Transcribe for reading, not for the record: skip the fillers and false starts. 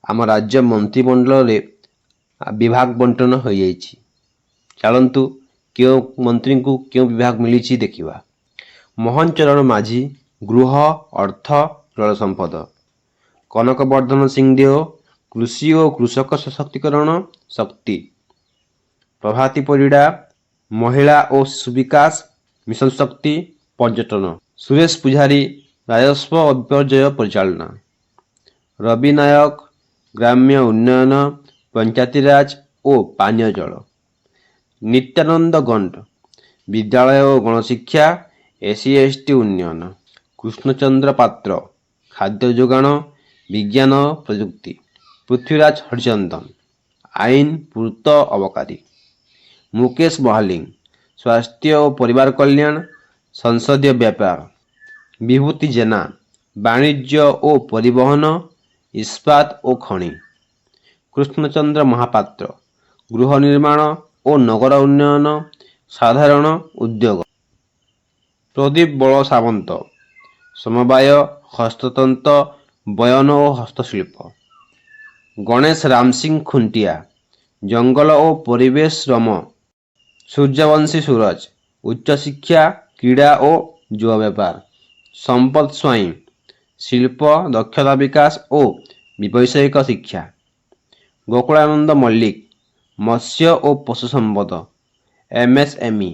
ଆମ ରାଜ୍ୟ ମନ୍ତ୍ରିମଣ୍ଡଳରେ ବିଭାଗ ବଣ୍ଟନ ହୋଇଯାଇଛି। ଚାଲନ୍ତୁ, କେଉଁ ମନ୍ତ୍ରୀଙ୍କୁ କେଉଁ ବିଭାଗ ମିଳିଛି ଦେଖିବା। ମୋହନ ଚରଣ ମାଝୀ, ଗୃହ, ଅର୍ଥ, ଜଳ ସମ୍ପଦ। କନକ ବର୍ଦ୍ଧନ ସିଂଦେଓ, କୃଷି ଓ କୃଷକ ସଶକ୍ତିକରଣ, ଶକ୍ତି। ପ୍ରଭାତୀ ପରିଡ଼ା, ମହିଳା ଓ ଶିଶୁ ବିକାଶ, ମିଶନ ଶକ୍ତି, ପର୍ଯ୍ୟଟନ। ସୁରେଶ ପୂଜାରୀ, ରାଜସ୍ୱ ଓ ବିପର୍ଯ୍ୟୟ ପରିଚାଳନା। ରବି ନାୟକ, ଗ୍ରାମ୍ୟ ଉନ୍ନୟନ, ପଞ୍ଚାୟତିରାଜ ଓ ପାନୀୟ ଜଳ। ନିତ୍ୟାନନ୍ଦ ଗଣ୍ଡ, ବିଦ୍ୟାଳୟ ଓ ଗଣଶିକ୍ଷା, ଏସ୍ସି ଏସ୍ଟି ଉନ୍ନୟନ। କୃଷ୍ଣଚନ୍ଦ୍ର ପାତ୍ର, ଖାଦ୍ୟ ଯୋଗାଣ, ବିଜ୍ଞାନ ପ୍ରଯୁକ୍ତି। ପୃଥ୍ୱୀରାଜ ହରିଚନ୍ଦନ, ଆଇନ, ପୂର୍ତ୍ତ, ଅବକାରୀ। ମୁକେଶ ମହାଲିଙ୍ଗ, ସ୍ୱାସ୍ଥ୍ୟ ଓ ପରିବାର କଲ୍ୟାଣ, ସଂସଦୀୟ ବ୍ୟାପାର। ବିଭୂତି ଜେନା, ବାଣିଜ୍ୟ ଓ ପରିବହନ, ଇସ୍ପାତ ଓ ଖଣି। କୃଷ୍ଣଚନ୍ଦ୍ର ମହାପାତ୍ର, ଗୃହ ନିର୍ମାଣ ଓ ନଗର ଉନ୍ନୟନ, ସାଧାରଣ ଉଦ୍ୟୋଗ। ପ୍ରଦୀପ ବଳ ସାମନ୍ତ, ସମବାୟ, ହସ୍ତତନ୍ତ, ବୟନ ଓ ହସ୍ତଶିଳ୍ପ। ଗଣେଶ ରାମସିଂ ଖୁଣ୍ଟିଆ, ଜଙ୍ଗଲ ଓ ପରିବେଶ, ଶ୍ରମ। ସୂର୍ଯ୍ୟବଂଶୀ ସୂରଜ, ଉଚ୍ଚଶିକ୍ଷା, କ୍ରୀଡ଼ା ଓ ଯୁବ ବ୍ୟାପାର। ସମ୍ପଦ ସ୍ୱାଇଁ, ଶିଳ୍ପ, ଦକ୍ଷତା ବିକାଶ ଓ ବୈଷୟିକ ଶିକ୍ଷା। ଗୋକୁଳାନନ୍ଦ ମଲ୍ଲିକ, ମତ୍ସ୍ୟ ଓ ପଶୁ ସମ୍ପଦ, ଏମ୍ଏସ୍ଏମ୍ଇ।